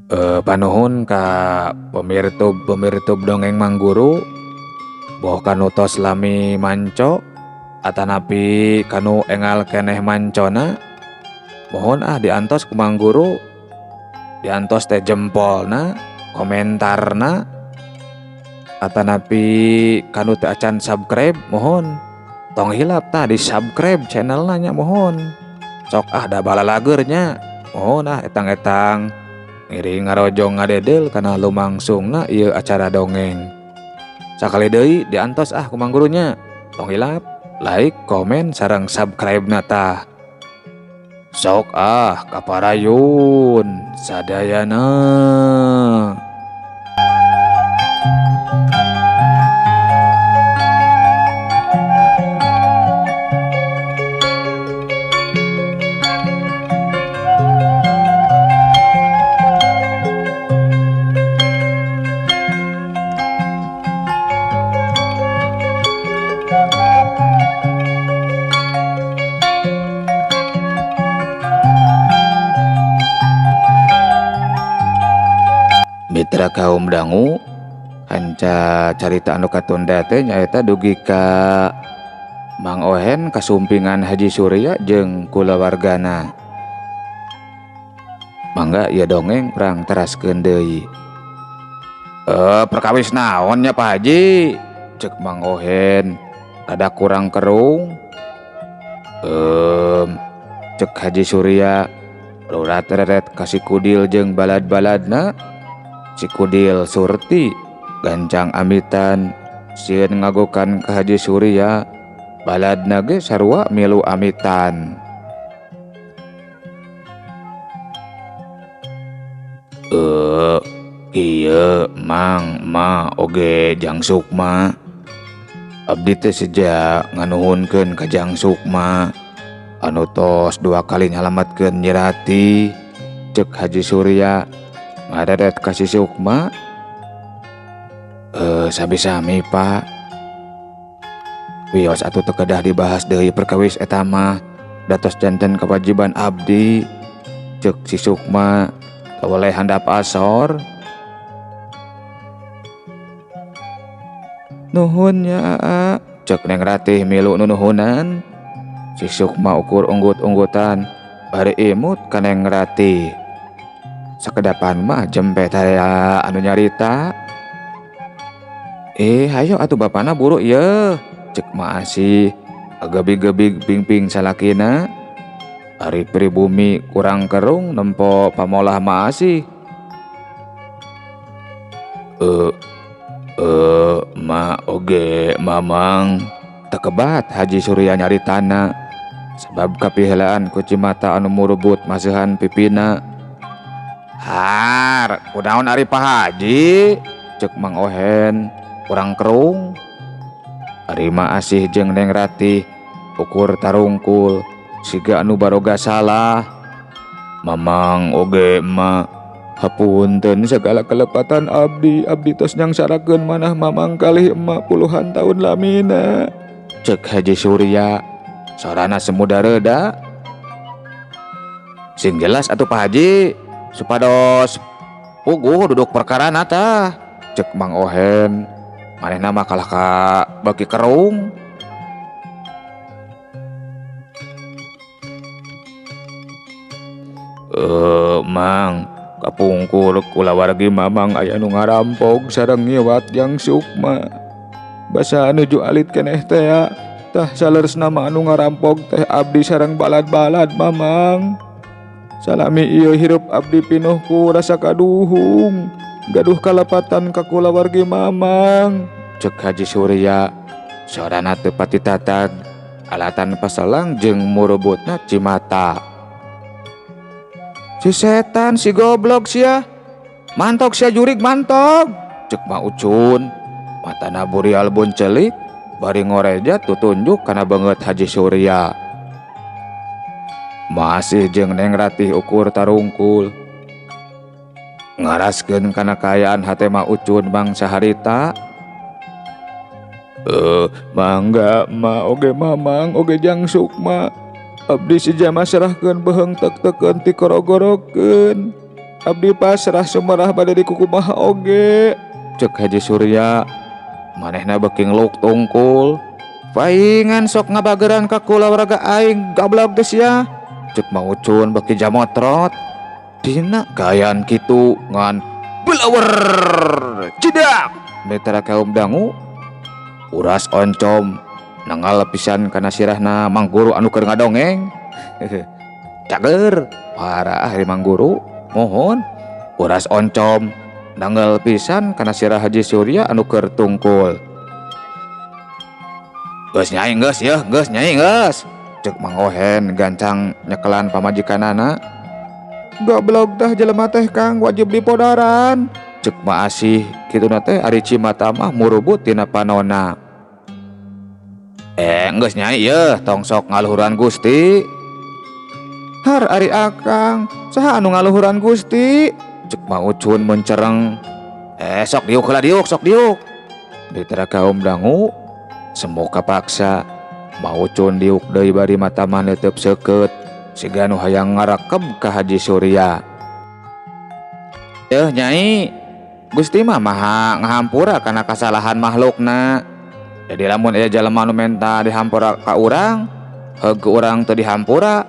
Panuhun ka pemirtub-pemirtub dongeng Mangguru boh kanu tos lami manco atanapi kanu engal keneh mancona mohon ah diantos ku Mangguru diantos teh jempolna komentarna atanapi kanu teu acan subscribe mohon tong hilap tah di subscribe channelna nya mohon sok ah da balalager nya mohon ah etang-etang ngiring ngarojong ngadedel kana lumangsungna ieu acara dongeng. Sakali deui diantos ah ku Mangguru nya tong hilap like, komen sareng subscribe na tah. Sok ah kaparayun sadayana. Mitra kaum dangu kanca carita anu katunda teh nyaeta dugi ka Mang Ohen kasumpingan Haji Surya jeung kulawargana. Mangga ieu dongeng urang teraskeun deui. Perkawis naon nya Pak Haji? Cek Mang Ohen rada kurang kerung. Cek Haji Surya rurat reret ka si Kudil jeung balad-baladna. Si Kudil surti gancang amitan sieun ngagokan ka Haji Surya baladna ge sarua milu amitan. Ieu Mang ma oge Jang Sukma. Abdi teh seja nganuhunkeun ka Jang Sukma anu tos 2 kali nyalametkeun Nyi Ratih. Cek Haji Surya ngareret ka si Sukma. Sami-sami Pak. Wios atuh teu kedah dibahas deui perkawis eta mah datos janten kewajiban abdi. Cek si Sukma tawaleh handap asor. Nuhun nya aa. Cek Neng Ratih milu nunuhunan. Si Sukma ukur unggut-unggutan bari imut ka Neng Ratih. Sakedapan mah jempe taya anu nyarita. Hayo atuh bapana buru ieu. Cek Ma Asih agebig-gebig pingping salakina. Ari pribumi kurang kerung nempo pamolah Ma Asih. Ma oge mamang tekebat Haji Surya nyaritana sabab kapihelaan ku cimata anu murubut masihan pipina. Har, kunaon ari Pak Haji? Cek Mang Ohen kurang kerung. Ari Ma Asih jeung Neng Ratih ukur tarungkul siga anu baroga salah. Mamang oge ma hapunten segala kelepatan abdi, abdi tos nyangsarakeun manah mamang kalih emak puluhan tahun lamina. Cek Haji Surya sorana semuda reda. Sing jelas atuh Pak Haji supados puguh duduk perkarana tah. Cek Mang Ohen manehna mah kalah ka baki kerung. Mang kapungkur kulawargi mamang aya nu ngarampog sareng ngiwat Jang Sukma. Basa nuju alit keneh teh ya. Tah saleresna mah anu ngarampog teh abdi sareng balad-balad mamang. Salami ieu hirup abdi pinuh ku rasa kaduhung. Gaduh kalepatan ka kulawargi mamang. Cek Haji Surya sorana teu pati tatag alatan paselang jeung murubutna cimata. Si setan si goblok sia. Mantok sia jurig mantok. Cek Ma Ucun matana burial buncelik bari ngoreja tutunjuk kana beungeut Haji Surya. Masih jeung Neng Ratih ukur tarungkul. Ngaraskeun kana kaayaan hate Ma Ucun bangsa harita. Mangga ma oge mamang oge Jang Sukma. Abdi sejama serahkeun beheung tek-tekeun ti korogorokeun. Abdi pasrah sumerah bade dikukumaha oge. Cek Haji Surya manehna beuki ngeluk tungkul. Paingan sok ngabageran ka kulawarga aing gablog teh sia. Cek Mang Ucun beuki jamotrot. Dina gayaan kitu ngan belawer cidak mitra kaum dangu uras oncom nangal pisan kana sirahna Mang Guru anu keur ngadongeng. Cager parah ari Mang Guru mohon uras oncom nanggal pisan kana sirah Haji Surya anu keur tungkul. Geus nyai geus yeuh geus nyai geus. Cek Mang Ohen gancang nyekelan pamajikanana. Goblok tah jelema teh Kang wajib dipodaran. Cek Ma Asih kituna teh ari cimata mah murubut tina panona. Geus nyai yeuh tong sok ngaluhuran Gusti. Har ari akang saha anu ngaluhuran Gusti? Cek Mang Ucun mencereng. Sok diuk heula diuk sok diuk. Mitra kaum dangu semu kapaksa Mang Ucun diuk deui bari mata mah neuteub seukeut siga nu hayang ngarekeb ka Haji Surya. Yeuh nyai Gusti mah maha ngahampura kana kasalahan makhlukna. Jadi lamun aya jalema nu menta dihampura ka urang, heug urang teu dihampura.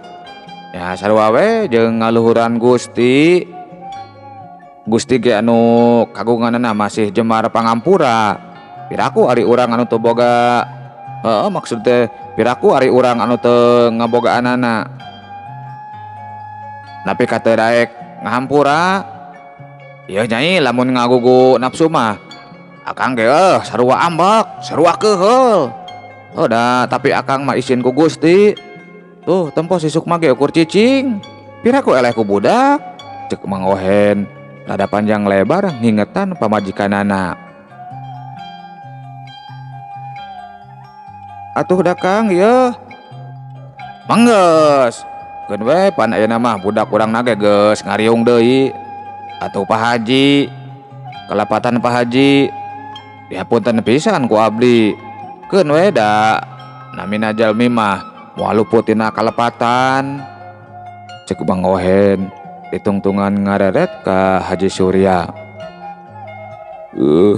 Ya sarua we jeung ngaluhuran Gusti. Gusti ge anu kagunganna masih jemar pangampura. Piraku ari urang anu teu boga heuh maksud teh piraku ari urang anu teu ngabogaanana. Napi ka teu daek ngahampura. Ieu nyai lamun ngagugu nafsu mah akang ge sarua ambek, sarua keuheul. Oh da tapi akang mah isin ku Gusti. Tuh tempo si Sukma ge ukur cicing. Piraku eleh ku budak. Cek Mang Ohen rada panjang lebar ngingetan pamajikanana. Atuh da Kang yeuh. Manggeus. Keun we pan ayeuna mah budak urang na ge geus ngariung deui. Atuh Pak Haji, kalepatan Pak Haji. Dihapunten pisan ku abdi. Keun we da namina jalmi mah moal luput tina kalepatan. Cek Bang Ohen ditungtungan ngareret ka Haji Surya.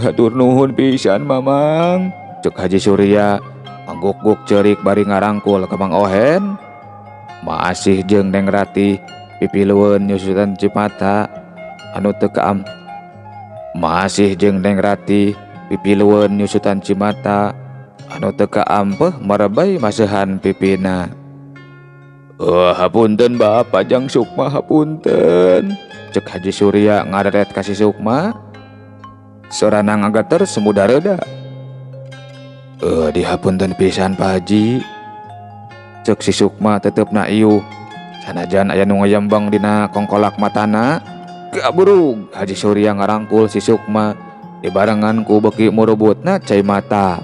Hatur nuhun pisan Mamang. Cek Haji Surya angguk-guk ceurik bari ngarangkul ka Mang Ohen. Masih jeung Neng Ratih pipilueun nyusutan cipata anu teu kaam. Masih jeung Neng Ratih pipilueun nyusutan cimata anu teu kaampeuh merebay maseuhan pipina. Hapunten Bapak jang Sukma hapunten. Cek Haji Surya ngareret ka si Sukma. Sorana ngageter semuda reda. Dihapunten pisan Pak Haji. Cek si Sukma tetepna iuh. Sanajan aya nu ngayembeng dina kongkolak matana. Gaburug Haji Surya ngarangkul si Sukma dibarengan ku beuki murubutna cai mata.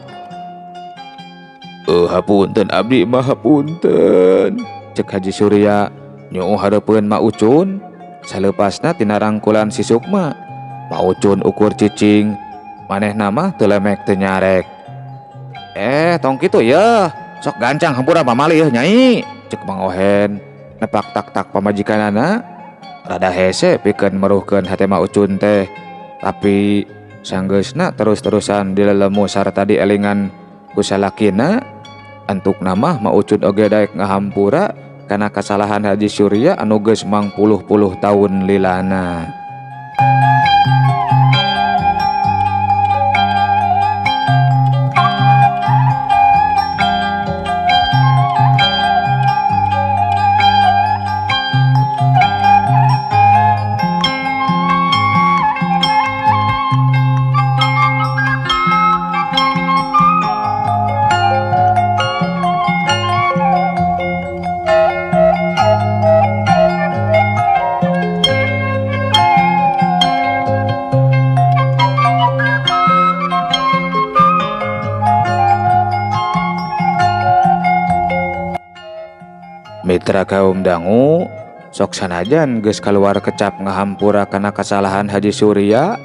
Hapunten abdi mah hapunten. Cek Haji Surya nyuuh hareupeun Ma Ucun. Salepasna tina rangkulan si Sukma. Ma Ucun ukur cicing manehna mah teu lemek teu nyarek. Tong kitu yeuh. Sok gancang hampura pamali yeuh nyai. Cek Mang Ohen nepak tak-tak pamajikanana. Rada hese pikeun meruhkeun hate Ma Ucun teh. Tapi sanggeusna terus-terusan dilelemu sarta dielingan ku salakina. Antukna mah Ma Ucun oge daek ngahampura kana kasalahan Haji Surya anu geus mangpuluh-puluh taun lilana. Mitra kaum dangu sok sanajan geus kaluar kecap ngahampura kana kasalahan Haji Surya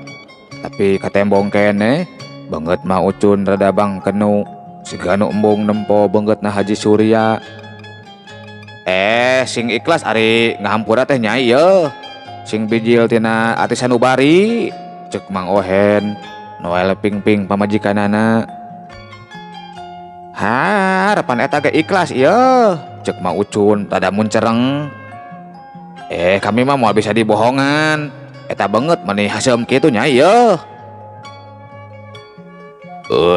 tapi katembong keneh beungeut Ma Ucun rada bangkenu siga nu embung nempo beungeutna Haji Surya. Sing ikhlas ari ngahampura teh nyai yeuh. Sing bijil tina ati sanubari cek Mang Ohen Noel pingping pamajikanana. Harapan eta ge ikhlas ieu cek Ma Ucun tada muncereng. Kami mah moal bisa dibohongan. Eta banget meni haseum kitu nya ieu.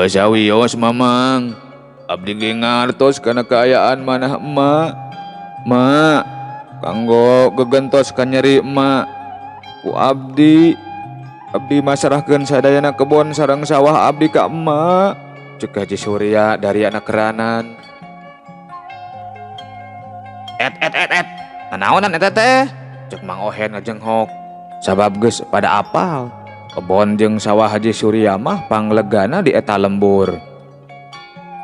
Sawios Mamang. Abdi ge ngartos kana kaayaan manah emak. Mak, kanggo gegentos ka nyeri emak. Ku abdi, abdi masrahkeun sadayana kebon sareng sawah abdi ka emak. Cek Haji Surya dari anak keranan. Et et et et. Nanaonan eta teh? Cek Mang Ohen ngajenghok. Sabab geus pada apal. Kebon jeung sawah Haji Surya mah panglegana di eta lembur.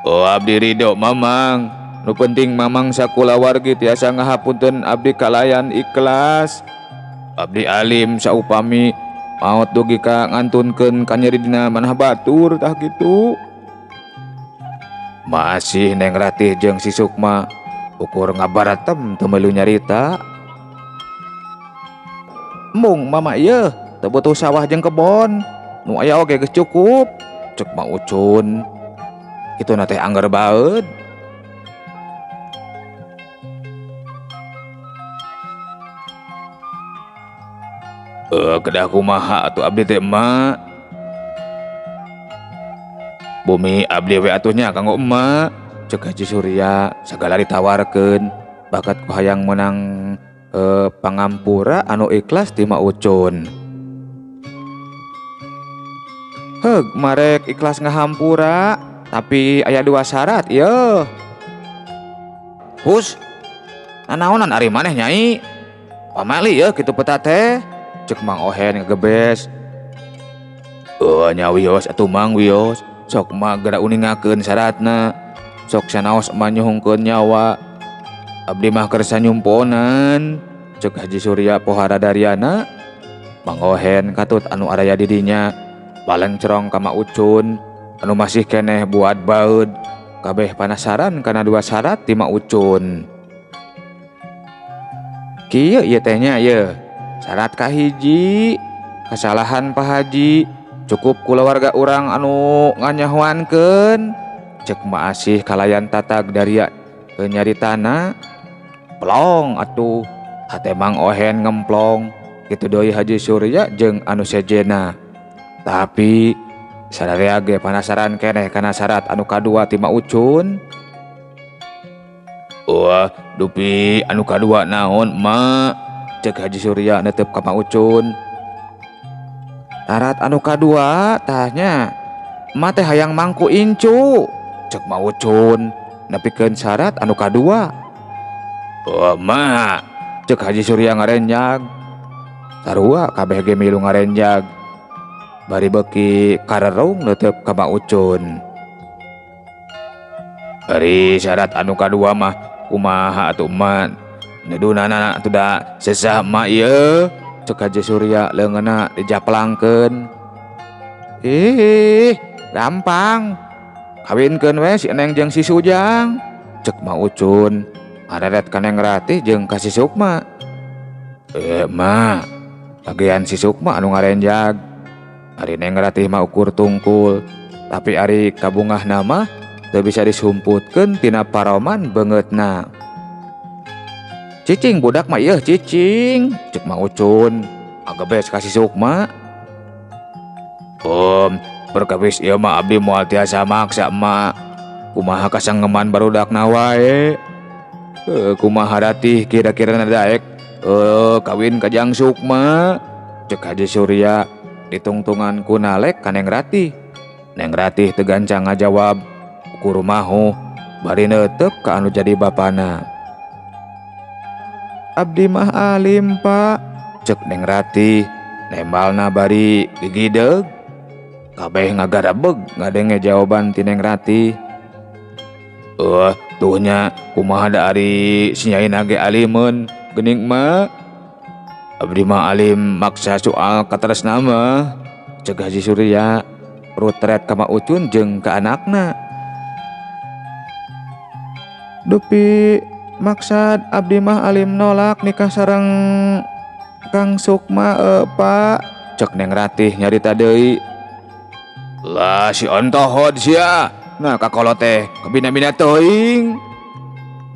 Oh abdi ridho Mamang. Nu penting Mamang sakulawargi tiasa ngahapunten abdi kalayan ikhlas. Abdi alim saupami maot dugi ka ngantunkeun kanyeri dina manah batur tah kitu. Masih Neng Ratih jeung si Sukma ukur ngabaratem teu meulu nyarita. Mung mama ieu teu butuh sawah jeung kebon, nu aya oge geus cukup, cek Ma Ucun. Kituna teh angger baeud. Kedah kumaha atuh abdi teh emak. Bumi abdi we atuh nya kanggo emak, cek Haji Surya sagala ditawarkeun bakat ku hayang menang pangampura anu ikhlas ti Ma Ucun. Heug marek ikhlas ngahampura tapi aya dua syarat ieu. Hus, nanaonan ari maneh nyai? Pamali ieu kitu peta teh, cek Mang Ohen ngegebes. Nya wios atuh Mang wios, sok mah geura uningakeun syaratna. Sok sanaos mah nyuhungkeun nyawa. Abdi mah kersa nyumponan, cek Haji Surya pohara dariana. Mang Ohen katut anu araya di dinya, balengcerong ka Ma Ucun anu masih keneh buat baeud. Kabeh panasaran kana dua syarat ti Ma Ucun. Kieu ieu teh nya ieu. Syarat kahiji, kesalahan Pak Haji cukup kulawarga urang anu nganyahoankeun. Cek Ma Asih kalayan tatag daria nyaritana. Plong atuh hate Mang Ohen ngemplong kitu deui Haji Surya jeung anu sejena. Tapi sadaya ge panasaran keneh kana syarat anu kadua ti Ma Ucun. Wah, dupi anu kadua naon Ma? Cek Haji Surya netep ka Ma Ucun. Syarat anu kadua tah nya Ma teh hayang mangku incu, cek Ma Ucun nepikeun syarat anu kadua. Oh, Ma, cek Haji Surya ngarenjag. Sarua kabeh ge milu ngarenjag. Bari beuki karerung neuteup ka Ma Ucun. Ari syarat anu kadua mah kumaha atuh Ma? Nedunana atuh da sesah Ma ieu, cek Haji Surya leungeunna dijaplangkeun. Ih, gampang. Kawinkeun we si Neng jeung si Sujang, cek Ma Ucun. Areret ka Neng Ratih jeung ka si Sukma. Ma, bagian si Sukma anu ngarenjag. Ari Neng Ratih mah ukur tungkul, tapi ari kabungahna mah teu bisa disumputkeun tina paroman beungeutna. Cicing budak mah ieu cicing, cek Ma Ucun. Agebes ka si Sukma. Om, perkawis ieu mah abdi moal tiasa maksa emak. Kumaha kasangeman barudakna wae. Kumaha Ratih kira-kira daek kawin ka Jang Sukma, cek Haji Surya ditungtungan ku nalek ka Neng Ratih. Neng Ratih teu gancang ngajawab, ukur mahu bari neuteup ka anu jadi bapana. Abdi mah alim Pak, cek Neng Ratih nembalna bari gigideug. Kabeh ngagarebeg ngadenge jawaban ti Neng Ratih. Tuh nya kumaha da ari si nyaina ge alimeun geuning ma. Abdi mah alim maksa soal katresna mah, cek Haji Surya rutret ka Ma Ucun jeung ka anakna. Dupi maksad abdi mah alim nolak nikah sareng Kang Sukma Pak cek Neng Ratih nyarita deui. Lah si ontohod sia. Nah kakolot teh kabina-bina teuing.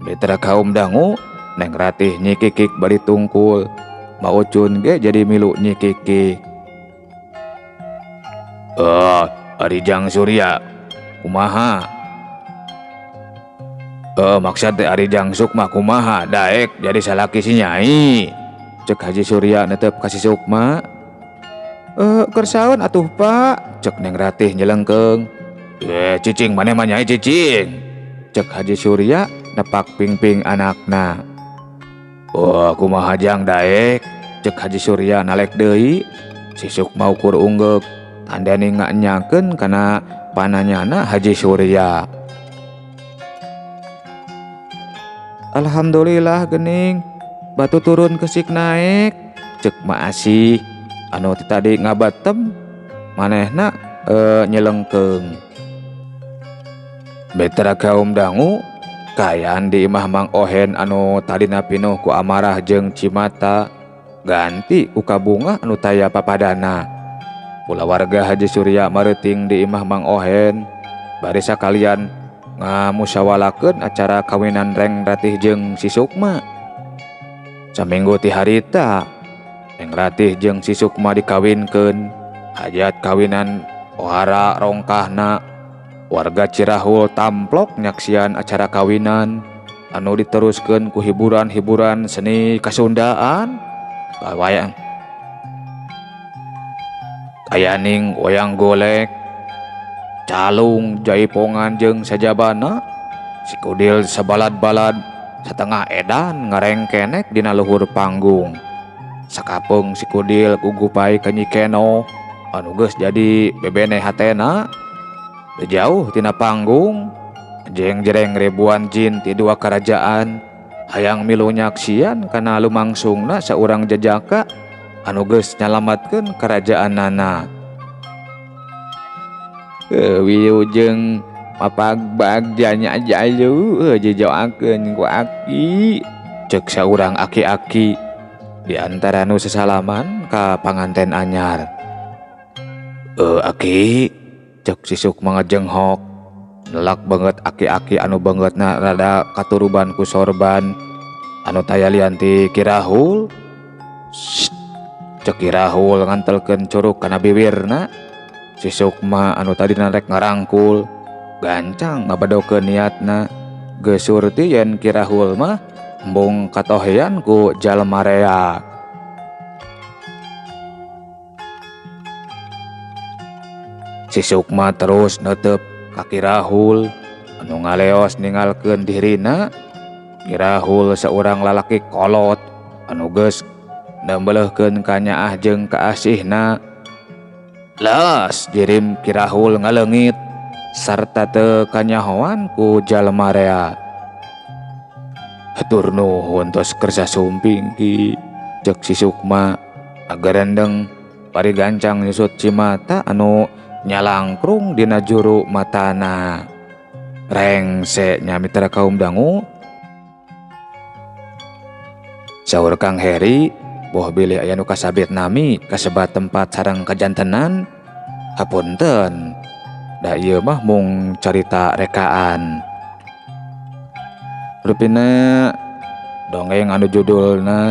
Mitra kaum dangu Neng Ratih nyikikik bari tungkul. Ma Ucun ge jadi milu nyikikik. Ari Jang Surya kumaha? Maksud teh Ari Jang Sukma kumaha daek jadi salaki si Nyai. Cek Haji Surya netep ka si Sukma. Kersaeun atuh Pak, cek Neng Ratih nyelengkeung. Cicing maneh mah Nyai cicing. Cek Haji Surya nepak pingping anakna. Oh, kumaha Jang daek? Cek Haji Surya nalek deui. Si Sukma ukur unggeuk tandani nganyakeun kana pananyana Haji Surya. Alhamdulillah gening, batu turun kesik naek. Cek Ma Asih anu ti tadi ngabatem manehna nyelengkeung. Mitra kaum dangu kaayaan di imah Mang Ohen anu tadina pinuh ku amarah jeung cimata ganti ku kabunga anu taya papadana. Kulawarga Haji Surya mareuting di imah Mang Ohen bari sakalian ngamusyawalakeun acara kawinan Reng Ratih jeung si Sukma. Saminggu ti harita Neng Ratih jeung si Sukma dikawinkeun. Hajat kawinan ohara rongkahna. Warga Cirahul tamplok nyaksian acara kawinan anu diteruskeun ku hiburan-hiburan seni kasundaan. Wayang kayaning wayang golek, calung, jaipongan jeung sajabana. Si Kudil sabalad-balad satengah edan ngarengkenek dina luhur panggung. Sakapeung si Kudil gugupai ka Nyi Keno anu geus jadi bebene hatena. Teu jauh tina panggung jeng-jereng ribuan jin ti dua kerajaan hayang milu nyaksian kana lumangsungna saurang jejaka anu geus nyalamatkeun karajaanana. Wilujeng mapagbagja nya jalu jejoakeun ku aki cek saurang aki-aki di antara nu sesalaman ka panganten anyar. Aki cek si Sukma ngejenghok nelak banget aki-aki anu bangetna rada katuruban ku sorban anu taya lian ti Kirahul. Shh, cek Kirahul ngantelkeun curug kana biwirna. Si Sukma anu tadina rek ngarangkul gancang ngabedokeun niatna. Geus surti yen Kirahul mah embung katohean ku jalma rea. Si Sukma terus netep ka Kirahul anu ngaleos ningalkeun dirina. Kirahul saurang lalaki kolot anu geus nembelehkeun kanyaah jeung kaasihna. Las jirim Kirahul ngaleungit sarta teu kanyahoan ku jalma rea. Hatur nuhun tos kersa sumping ki cek si Sukma agarendeng bari gancang nyusut cimata anu nyalangkrung dina juru matana. Rengse nya mitra kaum dangu. Saur Kang Heri boh bilih aya nu kasabit nami kasebat tempat sareng kajantenan. Hapunten da ieu mah mung carita rekaan. Rupina dongeng anu judulna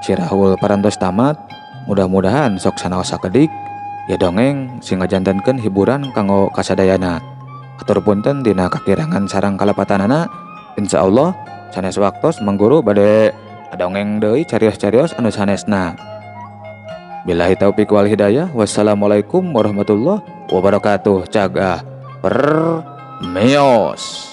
Cirahul parantos tamat. Mudah-mudahan sok sanaos sakedik ya dongeng sing ngajantenkeun hiburan kanggo kasadayana. Atur punten dina kakirangan sareng kalepatanana. Insyaallah sanes waktos mangguru bade dongeng deui carios-carios anu sanesna. Billahi taufik wal hidayah. Wassalamualaikum warahmatullahi wabarakatuh. Cagah permios.